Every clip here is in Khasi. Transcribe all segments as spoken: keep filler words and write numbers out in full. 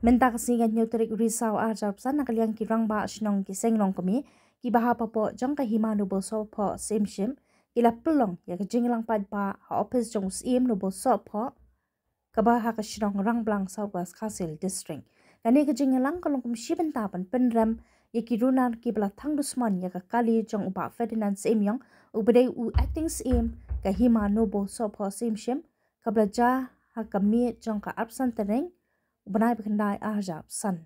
Mynta ka sngi ka hynñiew tarik Risaw ar hajar arphew san, na ka liang ki rangbah shnong ki seng longkmie kiba hap hapoh jong ka Hima Nubo Sohphoh Syiemship ki la pynlong ïa ka jingïalang paidbah ha ophis jong u Syiem Nubo Sohphoh kaba ha ka shnong Rangblang, South West Khasi Hills District. Kane ka jingïalang ka long kum shi bynta ban pynrem ïa ki runar kiba la thang dusmon ïa ka kali jong u Bah Ferdinand Syiemiong, uba dei u acting Syiem ka Hima Nubo Sohphoh Syiemship, kaba la jia ha ka miet jong ka arphew san tarik u bnai ba khyndai ar hajar arphew san.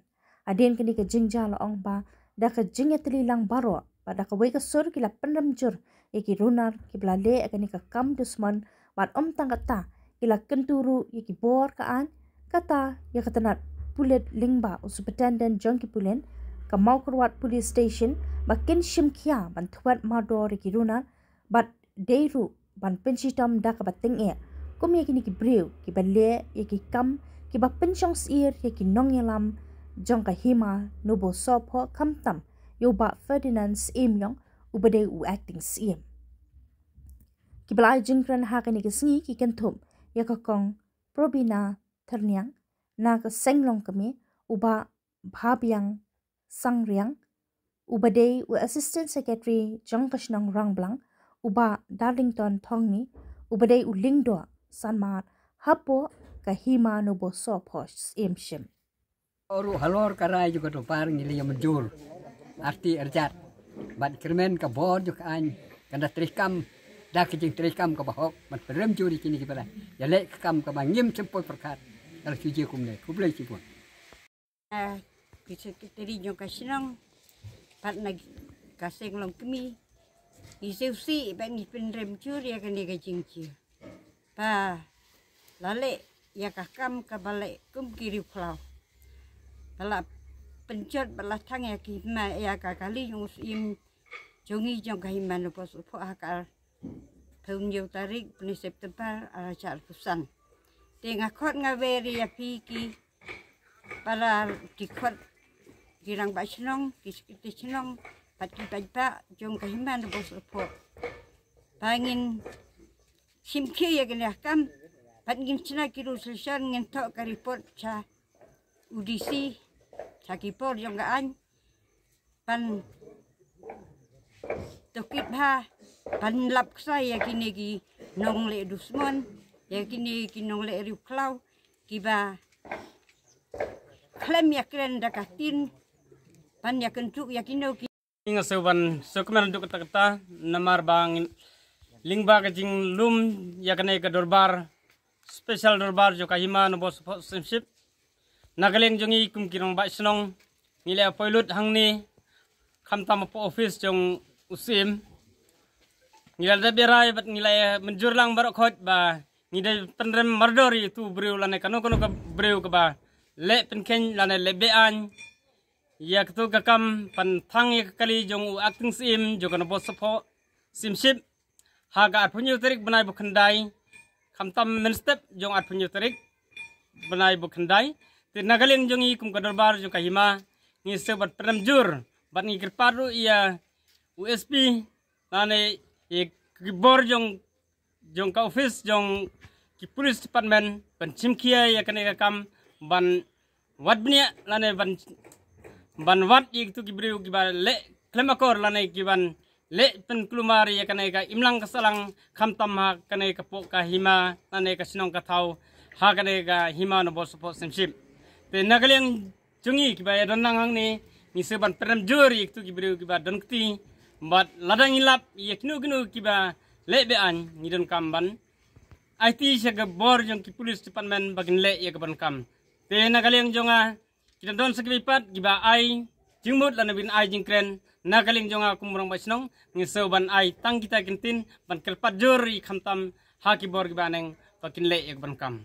Hadien kane ka jingjia la ong ba da ka jingïatylli lang baroh bad da kawei ka sur ki la pynrem jur ïa ki runar kiba la leh ïa kane ka kam dusmon bad ym tang katta, ki la kyntu ruh ïa ki bor ka aiñ, kata ïa ka tnat pulit lyngba u Superintendent jong ki pulit ka Mawkyrwat Police Station, ba kin shim khia ban thwet mardor ïa ki runar bad dei ruh ban pynshitom da kaba tyngeh kum ïa kine ki briew kiba leh ïa ki kam kiba pynshong syier ïa ki nongïalam jong ka Hima Nubo Sohphoh, khamtam ïa u Bah Ferdinand Syiemiong uba dei u acting Syiem. Kiba la ai jingkren ha kane ka sngi ki kynthup ïa ka Kong Probina Thyrniang na ka seng longkmie, u Bah Bhabiang Sangriang uba dei u Assistant Secretary jong ka shnong Rangblang, u Bah Darlington Thongni uba dei u lyngdoh sanmat hapoh ka Hima Nubo Sohphoh Syiemship. Ruh halor ka rai jong ka dorbar ngi la ïa mynjur arti arjat bad kyrmen ka bor jong ka aiñ kan da treikam da ka jingtreikam kaba hok ban pynrem jur ïa kine kiba la ïaleh ka kam kaba ngim shym poi pyrkhat. Ka la shu jia kumne. Khublei shibun. Ah, ki secretary jong ka shnong bad na ka seng longkmie, ngi sngewsih bad ngi pynrem jur ïa kane ka jingjia ba la leh ïa ka kam kaba leh kum ki riewkhlaw, ba la pynjot ba la thang ïa ki hima ïa ka kali jong u Syiem jong ngi jong ka Hima Nubo Sohphoh ha ka arphew hynñiew tarik bnai September ar hajar arphew san. Te nga khot nga wer ïa phi ki para dkhot, ki rangbah shnong, ki secretary shnong bad ki paidbah jong ka Hima Nubo Sohphoh ba ngin shim khia ïa kane ka kam bad ngin shna ki resolution, ngin thoh ka report sha u DC, sha ki bor jong ka aiñ ban tohkit bha, ban lap ksai ïa kine ki nongleh dusmon, ïa kine ki nongleh riewkhlaw kiba khlem ïakren da ka ktien ban ïakynduh ïa kino ki. Nga sngewsih ban sngewkmen haduh katta katta namar ba ngin, lyngba ka jinglum ïa kane ka dorbar, special dorbar jong ka Hima Nubo Sohphoh Syiemship, na ka liang jong ngi kum ki rangbah shnong ngi la poi lut hangne, khamtam hapoh office jong u Syiem. Ngi la dep ïa rai bad ngi la mynjur lang baroh khoit ba ngi dei pynrem mardor ïa utu u briew lane kano kano ka briew kaba leh pynkheiñ lane leh be-aiñ ïa katu ka kam ban thang ïa ka kali jong u acting Syiem jong ka Nubo Sohphoh Syiemship ha ka arphew hynñiew tarik bnai ba khyndai, khamtam mynstep jong arphew hynñiew tarik bnai ba khyndai. Te na ka liang jong ngi kum ka dorbar jong ka Hima, ngi sngewsih ban pynrem jur bad ngi kyrpad ruh ïa u SP lane ïa ki bor jong jong ka office jong ki police department ban shim khia ïa kane ka kam, ban wad bniah lane ban, ban wad ïa kitu ki briew kiba leh khlem akor lane kiban leh pynkulmar ïa kane ka imlang ka sahlang, khamtam ha kane ka poh ka hima lane ka shnong ka thaw, ha kane ka Hima Nubo Sohphoh Syiemship. Te na ka liang jong ngi kiba ïa don lang hangne, ngi sngewsih ban pynrem jur ïa kitu ki briew kiba don kti, bad lada ngi lap ïa kino kino kiba leh be-aiñ, ngi donkam ban aiti sha ka bor jong ki police department ba kin leh ïa ka ban kam. Te na ka liang jong nga, ki don don sa kiba pat kiba ai jingmut lane ba kin ai jingkren, na ka liang jong nga kum u rangbah shnong, ngi sngewsih ban ai tang kita ki ktien ban kyrpad jur ïa khamtam ha ki bor kiba neng ba kin leh ïa ka ban kam.